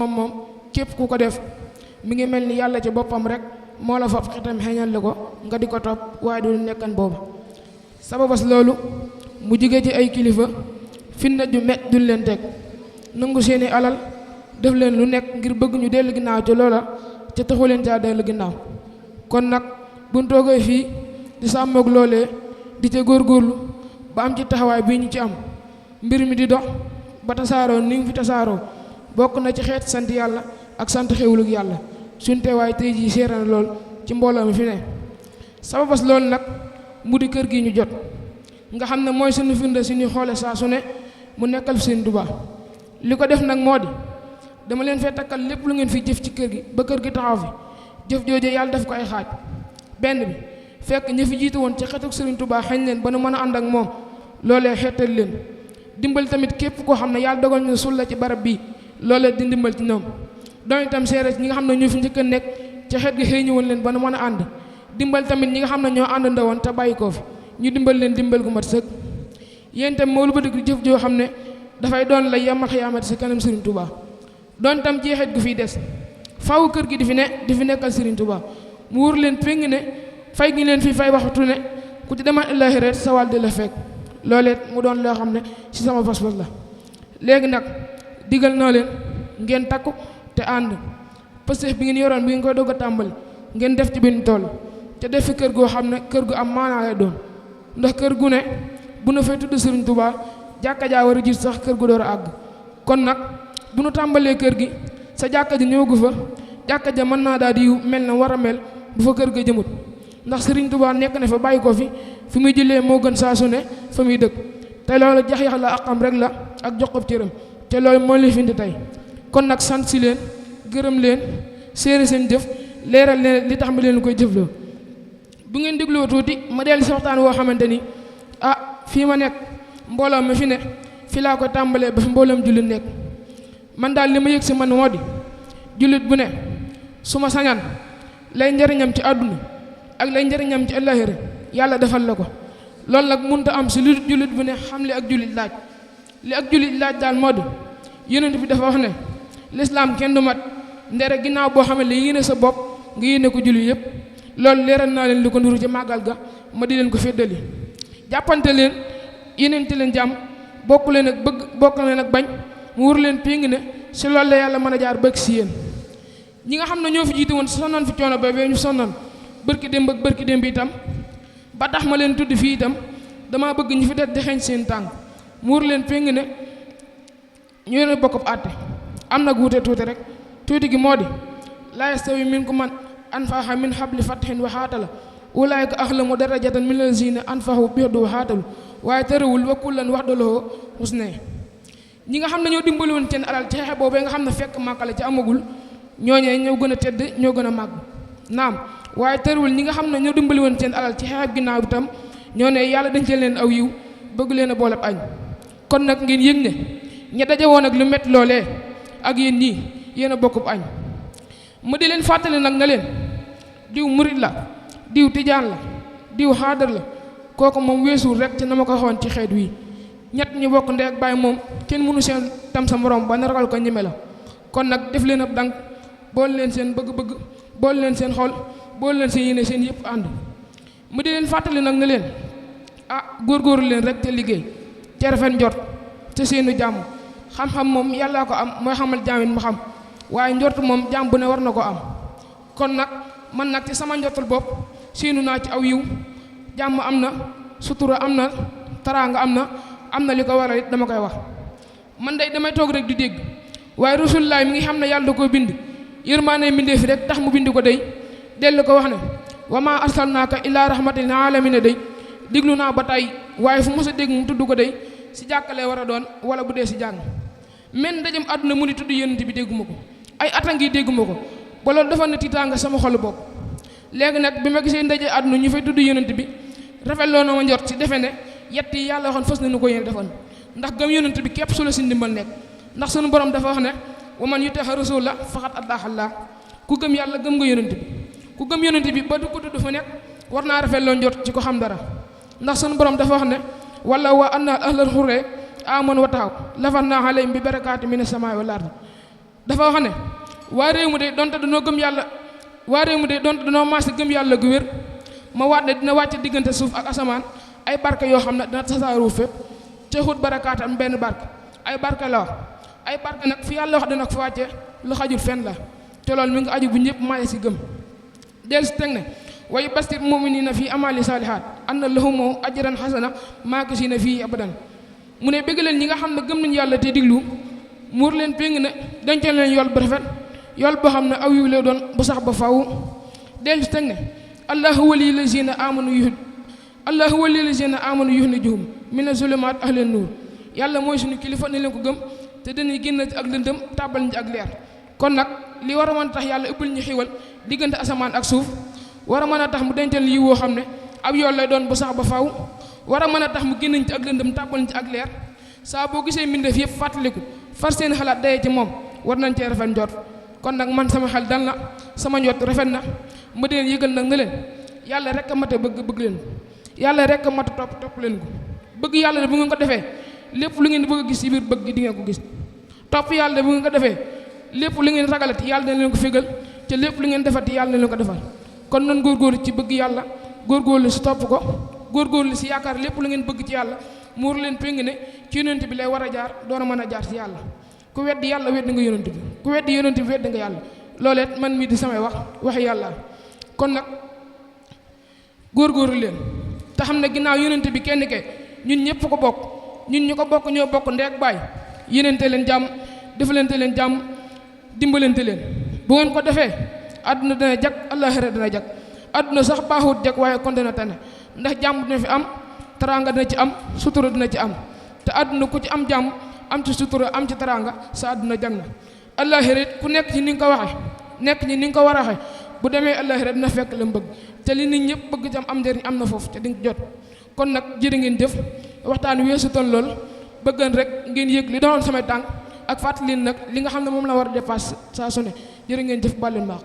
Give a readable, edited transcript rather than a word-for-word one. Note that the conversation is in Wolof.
moom képp ku ko def mi ngi mel ni yàlla ci boppam rek moo la fab xitam xeeñal la ko nga di ko topp waaye du nekkan booba sababas loolu mu jige ci ay kilifa fitna ju met duñ leen teg nangu seeni alal def leen lu nekk ngir bëgg ñu dellu ginnaaw ci loola ca taxu leen caa dellu ginnaaw kon nag buñ toogee fii di sàmmoog loolee di ca góorgóorlu ba am ci taxawaay bii ñu ci am mbir mi di dox ba tasaaroo ni ngi fi tasaaroo bokk na ci xeet sant yàlla ak sant xewlug yàlla suñ teewaay tey jii seera na lool ci mbooloo mi fi ne sababas loolu nag mu di kër gi ñu jot nga xam ne mooy suñu firnde suñuy xoole saa su ne mu nekkal fi Sëriñ Tuubaa li ko def nag moo di dama leen fee takkal lépp lu ngeen fi jëf ci kër gi ba kër gi taxaw fi jëf jooje yàlla def ko ay xaaj benn bi fekk ña fi jiitu woon ci xetuk Sëriñ Tuubaa xañ leen ba nu mën a ànd ak moom loolee xeetal leen dimbal tamit képp koo xam ne yàlla dogal na sul la ci barab bii loolee di ndimbal ci ñoom doon itam seere ñi nga xam ne ñoo fi njëkk a nekk ci xeet gi xëy ñëwoon leen ba nu mën a ànd dimbal tamit ñi nga xam ne ñoo ànd ndawoon te bàyyi koo fi ñu dimbal leen dimbal gu mat sëkk yéen itam moo lu ba dëgg jëf joo xam ne dafay doon lay yamal xiyaamati si kanam Sëriñ Tuubaa doon itam jeexit gu fiy des faaw kër gi di fi nekkal Sëriñ Tuubaa mu wóor leen péng ne fay gi leen fi fay waxtu ne ku ci demaat illaahi reet sa wàll di la fekk loolee mu doon loo xam ne ci sama pas-pas la léegi nag digal naa leen ngeen takku te ànd Pastef bi ngeen yoroon bi ngeen koy doog a tàmbali ngeen def ci benn tool te def fi kër goo xam ne kër gu am maanaa lay doon ndax kër gu ne bu na fay tudd Sëriñ Tuubaa jàkka jaa war a jiit sax kër gu door a àgg kon nag bu nu tàmbalee kër gi sa jàkka ji ñëwagu fa jàkka ja mën naa daal di mel na war a mel bu fa kër ga jëmut ndax Sëriñ Tuubaa nekk na fa bàyyi ko fi muy jëlee moo gën saa su ne fa muy dëkk te loolu jax-yax la akam rek la ak jox ko cëram te loolu moo leen fi indi tey kon nag sant si leen gërëm leen séere seen jëf leeral leen li tax ma leen koy jëfloo bu ngeen dégloo tuuti ma dellu si waxtaan woo xamante ni fii ma nekk mbooloo mi fi ne fi laa ko tàmbalee ba fi mbooloom jullit nekk man daal li ma yëg si man moo di jullit bu ne su ma sañan lay njariñam ci àdduna ak lay njariñam ci àllaaxira yàlla defal la ko loolu nag mënut a am si lu jullit bu ne xam li ak jullit laaj li ak jullit laaj daal moo di yonent bi dafa wax ne lislaam kenn du mat ndere ginnaaw boo xam ne yéene sa bopp nga yéene ko jullit yépp loolu leeral naa leen li ko nduru ci màggal ga ma di leen ko féddali jàppante leen yéneente leen jàmm bokk leen ak bëgg bokk leen ak bañ mu wóor leen péngi ne si loolu la yàlla mën a jaar bëgg si yéen ñi nga xam ne ñoo fi jiite woon sonnoon fi coono ba bee ñu sonnoon bërki démb ak bërki démb itam ba tax ma leen tudd fii itam dama bëgg ñi fi des di xeeñ seen tànk mu wóor leen péngi ne ñu leen bokkub àtte am na guute tuuti rek tuuti gi moo di laa yastawi minkum man anfaqa min habli fathin wa xaatala ulaayka axlamu darajatan min lazina anfaqu bi'du wa xaatalu waaye terewul wa kullan wa'dallahu husna ñi nga xam ne ñoo dimbali woon seen alal ci xeex boobee nga xam ne fekk Màkka la ci amagul ñooñee ñoo gën a tedd ñoo gën a màgg naam waaye terewul ñi nga xam ne ñoo dimbali woon seen alal ci xeex ginnaaw bi tam ñoo ne yàlla dañ cee leen aw yiw bëgg leen a booleb añ kon nag ngeen yëg ne ña daje woon ak lu métti loolee ak yéen ñii yéen a bokkub añ mu di leen fàttali nag na leen diw murit la diw tijaan la diw xaadar la kooku moom weesuul rek ci na ma ko waxoon ci xeet wi ñett ñu bokk ndey ak baay moom kenn mënu seen tam sa morom ba na ragal ko ñeme la kon nag def leen ab dànk boole leen seen bëgg-bëgg boole leen seen xol boole leen seen yéene seen yëpp ànd mu di leen fàttali nag na leen góorgóorlu leen rek te liggéey te rafet njort te seenu jàmm xam-xam moom yàllaa ko am mooy xamal jaamin mu xam waaye njort moom jàmm bu ne war na ko am kon nag man nag ci sama njortul bopp seenu naa ci aw yiw jàmm am na sutura am na taraanga am na li ko waral it dama koy wax man day damay toog rek di dégg waaye Rasulullah mi ngi xam ne yàlla da koo bind yërmaane mbindee fi rek tax mu bind ko day dellu ko wax ne wa maa arsalnaaka illaa rahmatan lil aalamiina day diglu naa ba tey waaye fu mos a dégg mu tudd ko day si jàkkalee war a doon wala bu dee si jàng men dajam àdduna mu ni tudd yonent bi dégguma ko ay ata ngi dégguma ko ba loolu dafa na tiitaanga sama xolu bopp léegi nag bi ma gisee ndaje àdduna ñu fay tudd yonent bi rafetloo na ma njort ci defe ne yett yi yàlla waxoon fas nañu ko yéen defoon ndax gëm yonent bi képp su la si ndimbal nekk ndax sunu borom dafa wax ne wa man yuti'i rasuula faqad ataa'a Allah ku gëm yàlla gëm nga yonent bi ku gëm yonent bi ba du ko tudd fa nekk war naa rafetloo njort ci ko xam dara ndax sunu borom dafa wax ne wala wa anna ahlal xuree amanu wa taxaw lafan naa alayhim bi barakaati mina samaa'i wal ardi dafa wax ne waa réew mu de donte danoo gëm yàlla waa réew mu de donte danoo maase gëm yàlla gu wér ma waat ne dina wàcce diggante suuf ak asamaan ay barke yoo xam ne dina tasaaru fépp ca xut barakaatam benn barke ay barke la wax ay barke nag fi yàlla wax dina ko fa wàcce lu xajul fenn la te loolu mi ngi aju bu ñëpp maase si gëm del si teg ne way bastir muminina fii amali saalihaat anna lahum ajran xasana maakisina fii abadan mu ne bëgg leen ñi nga xam ne gëm nañu yàlla te diglu muur leen péng ne dencal leen yool bu rafet yool boo xam ne aw yiw lay doon bu sax ba faw del si teg ne allahu wali lazina amanu yuxnijuhum mina zulumaat ahlen nuur yàlla mooy suñu kilifa ne leen ko gëm te dañuy génn ci ak lëndëm tàbbal ñu ci ak leer kon nag li war a mën a tax yàlla ëppal ñu xiwal diggante asamaan ak suuf war a mën a tax mu dencal yi woo xam ne ab yool lay doon bu sax ba faw war a mën a tax mu génn ci ak lëndëm tàbbal ñu ci ak leer saa boo gisee mbindeef yëpp fàttaliku far seen xalaat dayee ci moom war nañ cee rafet njot kon nag man sama xel dal na sama njot rafet na ma deen yëgal nag ne leen yàlla rek a mat a bëgg leen yàlla rek a mat a topp leen ko bëgg yàlla de bu ngeen ko defee lépp lu ngeen bëgg a gis ci biir bëgg gi di ngeen ko gis topp yàlla de bu ngeen ko defee lépp lu ngeen ragalati yàlla na leen ko fégal te lépp lu ngeen defati yàlla na leen ko defal kon nan góorgóorlu ci bëgg yàlla góorgóorlu ci topp ko góorgóorlu ci yaakaar lépp lu ngeen bëgg ci yàlla muur leen péng ne ci yonent bi lay war a jaar doon a mën a jaar ci yàlla ku weddi yàlla weddi nga yonent bi ku weddi yonent bi weddi nga yàlla looleet man mii di samay waxi yàlla kon nag góorgóorlu leen te xam ne ginnaaw yonent bi kenn ke ñun ñëpp ko bokk ñun ñu ko bokk ñoo bokk ndey ak baay yénente leen jàmm defalante leen jàmm dimbalante leen bu ngeen ko defee àdduna dana jag àllaaxira dana jag àdduna sax baaxut jag waaye kon dana tane ndax jàmm dina fi am teraanga dina ci am sutura dina ci am te àdduna ku ci am jàmm am ci sutura am ci teraanga sa àdduna jag na àllaaxira it ku nekk ci ni nga ko waxe nekk ci ni nga ko war a waxe bu demee àllaaxira dina fekk la bëgg te li nit ñëpp bëgg ci am njëriñ am na foofu te di nga jot kon nag jërë ngeen jëf waxtaan weesu toon lool bëggan rek ngeen yëg li doon samay tànk ak fàttali nag li nga xam ne moom la war a dépassé saa su ne jërë ngeen jëf bàlleen baax